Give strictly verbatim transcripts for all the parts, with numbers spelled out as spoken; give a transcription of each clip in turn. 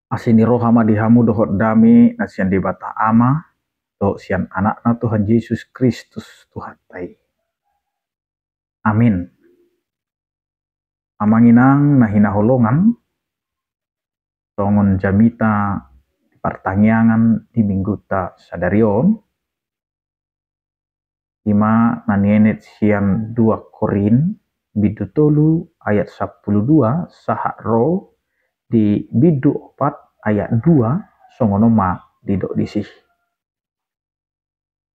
Asi ni roha ma di hamu dohot dame na sian Debata Ama dohot sian Anakna Tuhan Jesus Kristus Tuhanta i. Amin. Amang inang na hinaholongan, tongon jamita di partangiangan di mingguta sadari on, ima na nienet sian dua Korint bindu tolu ayat sampulu dua sahat ro di bindu opat ayat dua. Songon on ma didok disi: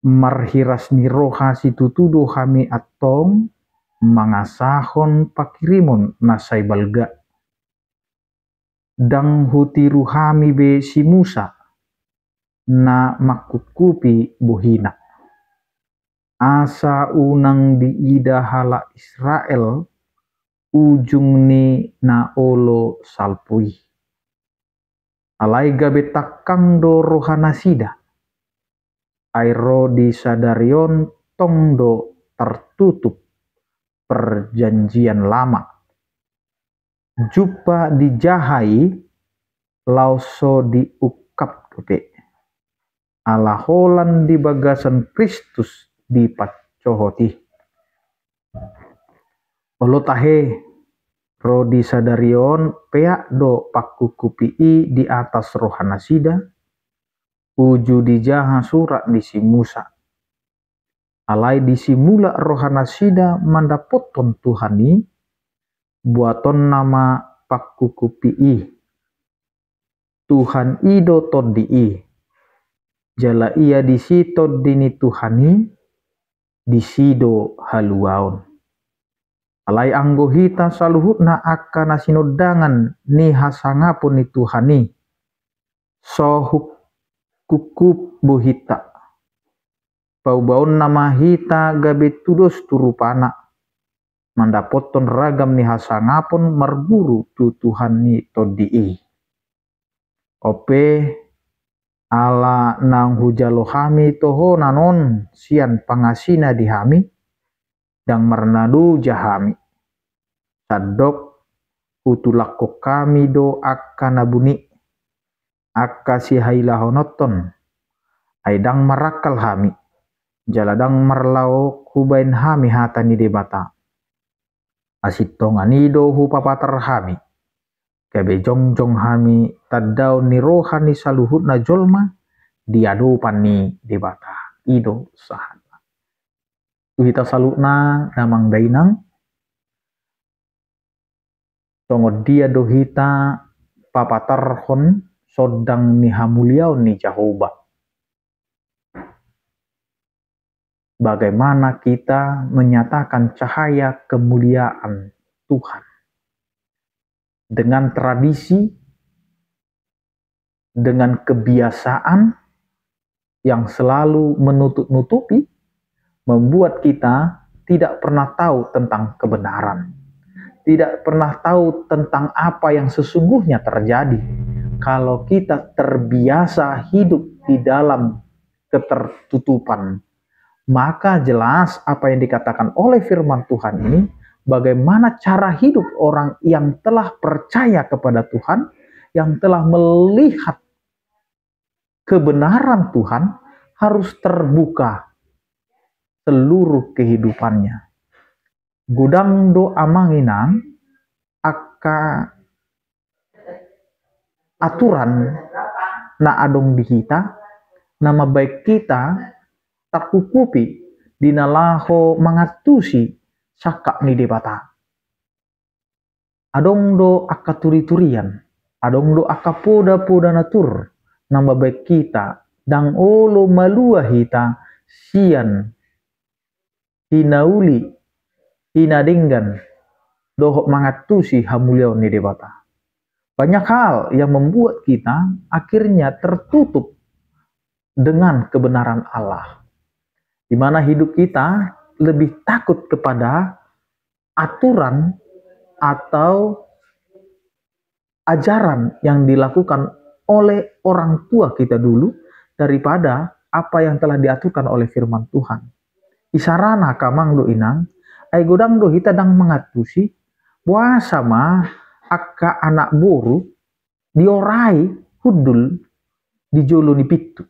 Marhiras ni roha situtu do hami antong mangasahon panghirimon na sai balga. Ndang hutiru hami be si Musa na mangkupkupi bohina, asa unang diida halak Israel ujung ni na olo salpu i. Alai gabe tangkang do rohanasida, ai ro di sadari on tong do tartutup Perjanjian Lama. Jumpa di jaha i laos so diungkap dope, ala holan di bagasan Kristus dipansohot i. Olo tahe, ro di sadari on peak do pangkupkupi i di atas rohanasida, uju di jaha surat ni si Musa. Alai disi mulak rohanasida mandapothon Tuhan i, buatonna ma pangkupkupi i. Tuhan i do Tondi i, jala ia disi Tondi ni Tuhan i, disi do haluaon. Alai anggo hita saluhutna angka na sinondangan ni hasangapon ni Tuhan i, so hukkup bohinta. Paubaonna ma hita gabe tudos tu rupana, mandapothon ragam ni hasangapon marguru tu Tuhan ni Tondi i. Onpe, ala naung hujalo hami tohonan on sian pangasina di hami, ndang marnaloja hami. Sandok hutulakkon hami do angka na buni, angka sihailahononhon, ai ndang marangkal hami, jala ndang marlaok hubaen hami hata ni Debata. Asintongan i do hupapatar hami, gabe jongjong hami tandaon ni roha ni saluhutna jolma di adopan ni Debata. I do sahatna. Tu hita saluhutna damang dainang, songon dia do hita papatarhon sondang ni hamuliaon ni Jahowa? Bagaimana kita menyatakan cahaya kemuliaan Tuhan? Dengan tradisi, dengan kebiasaan yang selalu menutup-nutupi, membuat kita tidak pernah tahu tentang kebenaran, tidak pernah tahu tentang apa yang sesungguhnya terjadi. Kalau kita terbiasa hidup di dalam ketertutupan, maka jelas apa yang dikatakan oleh firman Tuhan ini, bagaimana cara hidup orang yang telah percaya kepada Tuhan, yang telah melihat kebenaran Tuhan, harus terbuka seluruh kehidupannya. Godang do amang inang angka aturan na adong di hita, na mambaen hita tarkukupi di na laho mangantusi sangkap ni Debata. Adong do angka turi-turian, adong do angka poda-poda na tur, na mambaen hita ndang olo malua hita sian hinauli, hinadenggan, dohot mangantusi hamuliaon ni Debata. Banyak hal yang membuat kita akhirnya tertutup dengan kebenaran Allah, di mana hidup kita lebih takut kepada aturan atau ajaran yang dilakukan oleh orang tua kita dulu daripada apa yang telah diaturkan oleh firman Tuhan. Isarana, amang dohot inang, ai godang do hita ndang mangantusi, boasa ma angka anak boru diorai hundul di jolo ni pintu.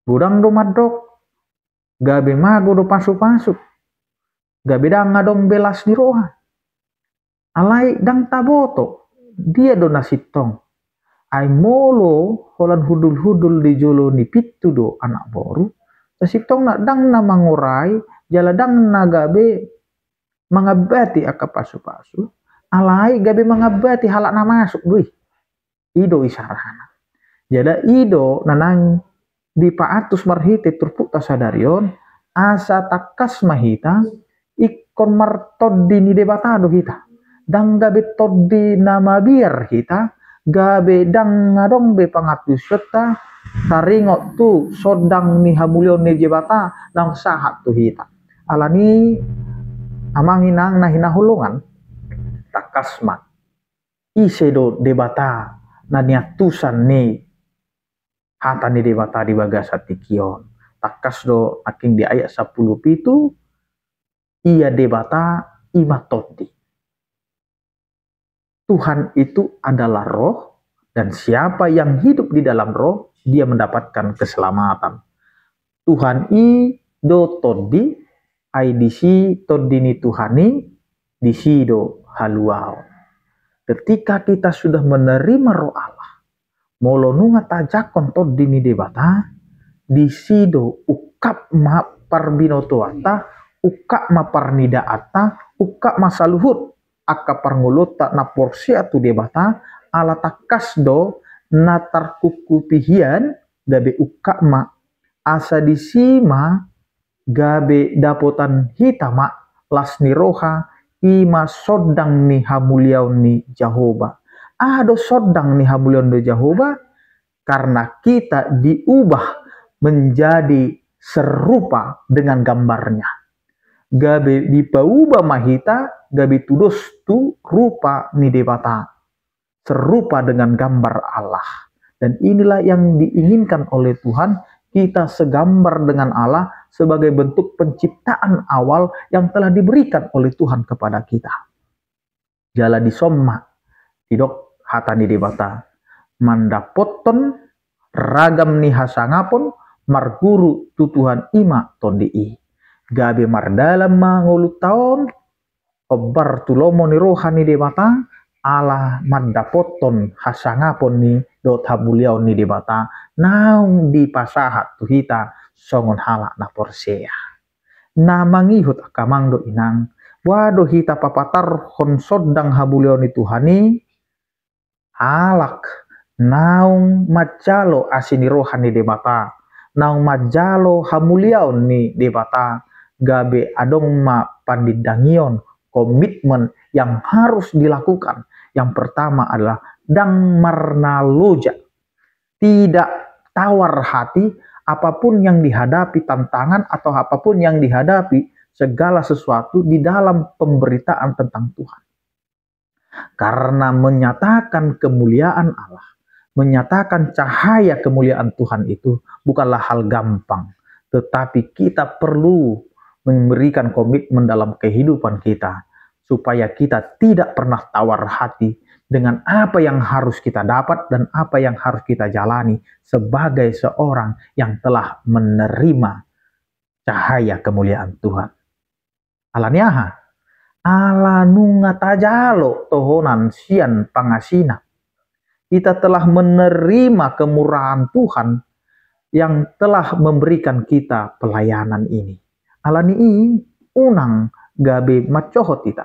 Godang do mandok, gabe mago do pasupasu, gabe ndang adong be las ni roha. Alai ndang taboto dia do na sintong. Ai molo holan hundul-hundul di jolo ni pintu do anak boru, sasintongna ndang na mangorai jala ndang na gabe mangambati angka pasupasu, alai gabe mangambati halak na masuk do i. I do isarana. Jala i do na naeng dipaantus marhite turpukta sadari on, asa tangkas ma hita ingkon martondi ni Debata do hita. Ndang gabe tondi na mabiar hita, gabe ndang adong be pangantusionta taringot tu sondang ni hamuliaon ni Debata naung sahat tu hita. Alani i, amang inang na hinaholongan, tangkas ma, ise do Debata na niantusan ni hata ni Debata di bagasan tingki on? Tangkas do nangkin di ayat sampulu pitu, ia Debata i ma tondi. Tuhan itu adalah Roh, dan siapa yang hidup di dalam Roh, dia mendapatkan keselamatan. Tuhan i do tondi, ai disi tondi ni Tuhan i, disi do haluaon. Ketika kita sudah menerima Roh Allah, molo nunga tajangkon tondi ni Debata, disi do ungkap ma parbinotoanta, ungkap ma parnidaanta, ungkap ma saluhut angka parngoluonta na porsea tu Debata, ala tangkas do na tarkungkupi hian, gabe ungkap ma, asa disi ma gabe dapotan hita ma las ni roha, i ma sondang ni hamuliaon ni Jahowa. Aha do sondang ni hamuliaon ni Jahowa? Karena kita diubah menjadi serupa dengan gambarnya. Gabe dipauba ma hita, gabe tudos tu rupa ni Debata, serupa dengan gambar Allah. Dan inilah yang diinginkan oleh Tuhan, kita segambar dengan Allah sebagai bentuk penciptaan awal yang telah diberikan oleh Tuhan kepada kita. Jala dison ma didok hata ni Debata, mandapothon ragam ni hasangapon, marguru tu Tuhan, i ma tondi i. Gabe mardalan ma ngolunta on, hombar tu lomo ni roha ni Debata, ala mandapothon hasangapon ni dohot hamuliaon ni Debata naung dipasahat tu hita songon halak na porsea. Na mangihut angka amang dohot inang, boha do hita papatarhon sondang hamuliaon ni Tuhan i? Halak naung manjalo asi ni roha ni Debata, naung manjalo hamuliaon ni Debata, gabe adong ma panindangion, komitmen yang harus dilakukan. Yang pertama adalah ndang marnaloja, tidak tawar hati, apapun yang dihadapi, tantangan atau apapun yang dihadapi, segala sesuatu di dalam pemberitaan tentang Tuhan. Karena menyatakan kemuliaan Allah, menyatakan cahaya kemuliaan Tuhan itu bukanlah hal gampang, tetapi kita perlu memberikan komitmen dalam kehidupan kita, supaya kita tidak pernah tawar hati dengan apa yang harus kita dapat dan apa yang harus kita jalani sebagai seorang yang telah menerima cahaya kemuliaan Tuhan. Ala ni aha? Ala nunga tajalo tohonan sian pangasina. Kita telah menerima kemurahan Tuhan yang telah memberikan kita pelayanan ini. Ala ni i, unang gabe mansohot hita,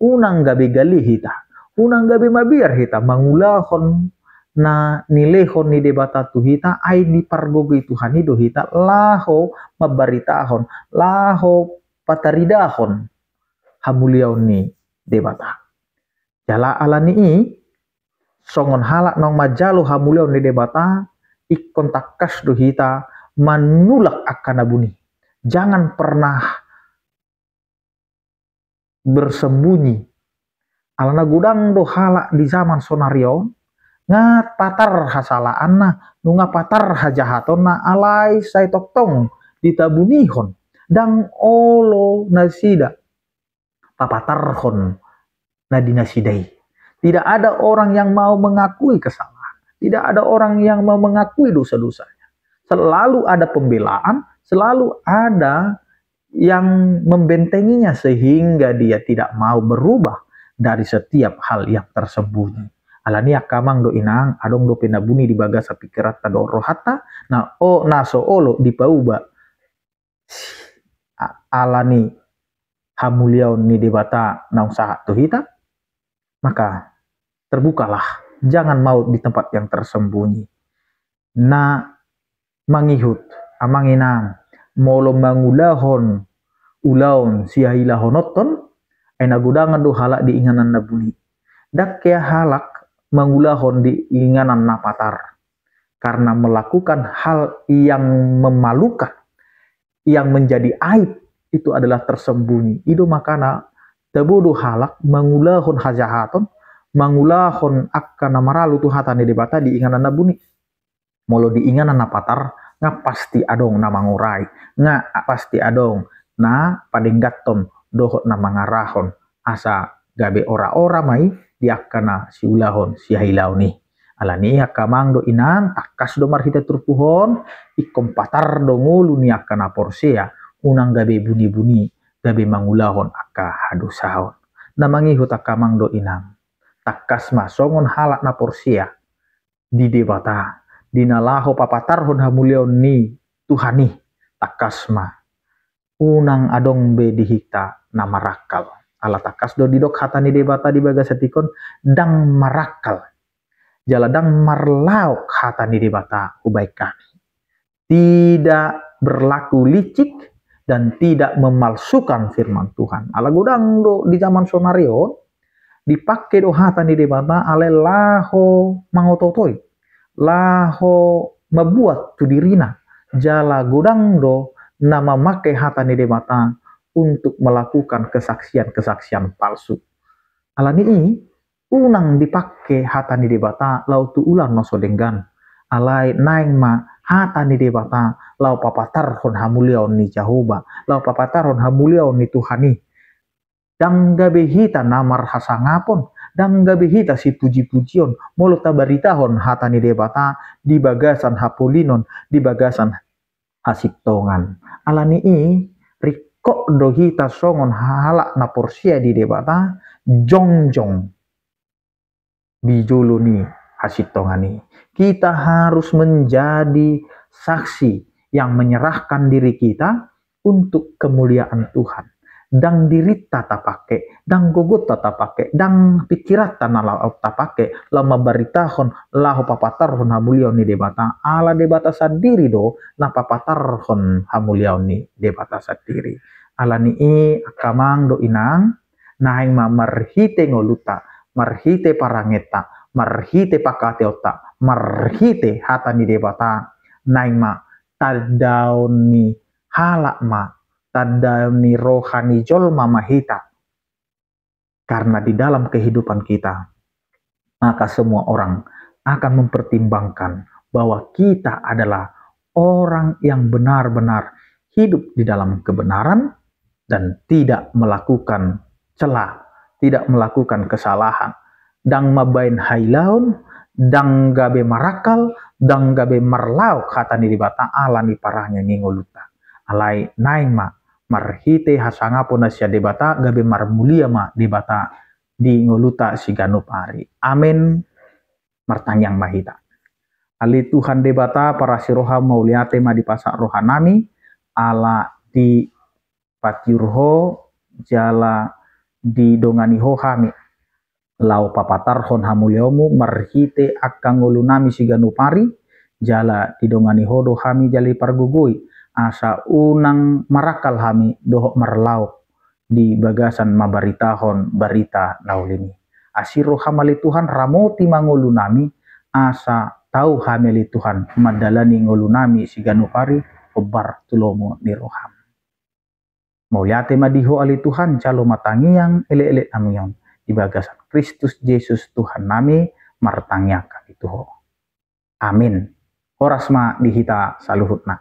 unang gabe gale hita, unang gabe mabiar hita mangulahon na nilehon ni Debata tu hita, ai dipargogoi Tuhan i do hita laho mambaritahon, laho pataridahon hamuliaon ni Debata. Jala ala ni i, songon halak naung manjalo hamuliaon ni Debata, ingkon tangkas do hita manulak angka na buni. Jangan pernah bersembunyi. Alana godang do halak di zaman sonari on, nunga patar hasalaanna, nunga patar hajahatonna, alai sai tongtong ditabunihon, ndang olo nasida papatarhon na di nasida i. Tidak ada orang yang mau mengakui kesalahan. Tidak ada orang yang mau mengakui dosa-dosanya. Selalu ada pembelaan, selalu ada yang membentenginya sehingga dia tidak mau berubah dari setiap hal yang tersembunyi. Alani i angka amang dohot inang, adong dope na buni di bagasan pingkiranta dohot rohanta, na, o, na so olo dipauba alani hamuliaon ni Debata naung sahat tu hita, maka terbukalah, jangan mau di tempat yang tersembunyi. Na mangihut, amang inang, molo mangulahon ulaon sihailahonon, ai na godangan do halak di inganan na buni. Ndang hea halak mangulahon di inganan na patar, karena melakukan hal yang memalukan, yang menjadi aib, itu adalah tersembunyi. I do makana tabo do halak mangulahon hajahaton, mangulahon angka na maralu tu hata ni Debata di inganan na buni. Molo di inganan na patar, nga pasti adong na mangorai, nga pasti adong na padengganhon dohot na mangarahon asa gabe ora-ora ma i di angka na siulahon sihailaon i. Alani i angka amang dohot inang, tangkas do marhite turpuk on, ingkon patar do ngolu ni angka na porsea, unang gabe buni-buni, gabe mangulahon angka hadosaon. Na mangihut angka amang dohot inang, tangkas ma songon halak na porsea di Debata, di na laho papatarhon hamuliaon ni Tuhan i, tangkas ma unang adong be di hita na marangkal. Ala tangkas do didok hata ni Debata di bagasan tingki on, ndang marangkal jala ndang marlaok hata ni Debata hubaen hami. Tidak berlaku licik dan tidak memalsukan firman Tuhan. Ala godang do di zaman sonari on, dipake do hata ni Debata alai laho mangoto-otoi, laho mambuat tu dirina, jala godang do na mamake hata ni Debata untuk melakukan kesaksian-kesaksian palsu. Alani i, unang dipake hata ni Debata laho tu ulaon na so denggan. Alai naeng ma hata ni Debata laho papatarhon hamuliaon ni Jahowa, laho papatarhon hamuliaon ni Tuhan i. Ndang gabe hita na marhasangapon, ndang gabe hita sipuji-pujion, molo tabaritahon hata ni Debata di bagasan hapolinon, di bagasan hasintongan. Alani i, ringkot do hita songon halak na porsea di Debata, jongjong di jolo ni hasintongan i. Kita harus menjadi saksi yang menyerahkan diri kita untuk kemuliaan Tuhan. Ndang dirinta tapake, ndang gogonta tapake, ndang pingkiranta na laho tapake laho mambaritahon, laho papatarhon hamuliaon ni Debata. Ala Debata sandiri do na papatarhon hamuliaon ni Debata sandiri. Alani i angka amang dohot inang, naeng ma marhite ngolunta, marhite parangenta, marhite pangkataionta, marhite hata ni Debata, naeng ma tandaon ni halak ma, tandaon ni roha ni jolma ma hita. Karena di dalam kehidupan kita, maka semua orang akan mempertimbangkan bahwa kita adalah orang yang benar-benar hidup di dalam kebenaran dan tidak melakukan cela, tidak melakukan kesalahan. Ndang mambaen hailaon, ndang gabe marangkal, ndang gabe marlaok hata ni Debata ala ni parange ni ngolunta. Alai naeng ma marhite hasangapon na sian Debata, gabe marmulia ma Debata di ngolunta siganup ari. Amen. Martangiang ma hita. Ale Tuhan Debata parasi roha, mauliate ma dipasahat rohanami, ala dipatiur Ho jala didongani Ho hami laho papatarhon hamuliaonMu marhite angka ngolunami siganup ari, jala didongani Ho do hami jala dipargogoi, asa unang marangkal hami dohot marlaok di bagasan mambaritahon barita na uli i. Asi rohaM ale Tuhan, ramoti ma ngolunami, asa tau hami ale Tuhan mandalani ngolunami siganup ari hombar tu lomo ni rohaM. Mauliate ma di Ho ale Tuhan, jalo ma tangiang elek-elek nami on, di bagasan Kristus Jesus Tuhannami, martangiang hami tu Ho. Amin. Horas ma di hita saluhutna.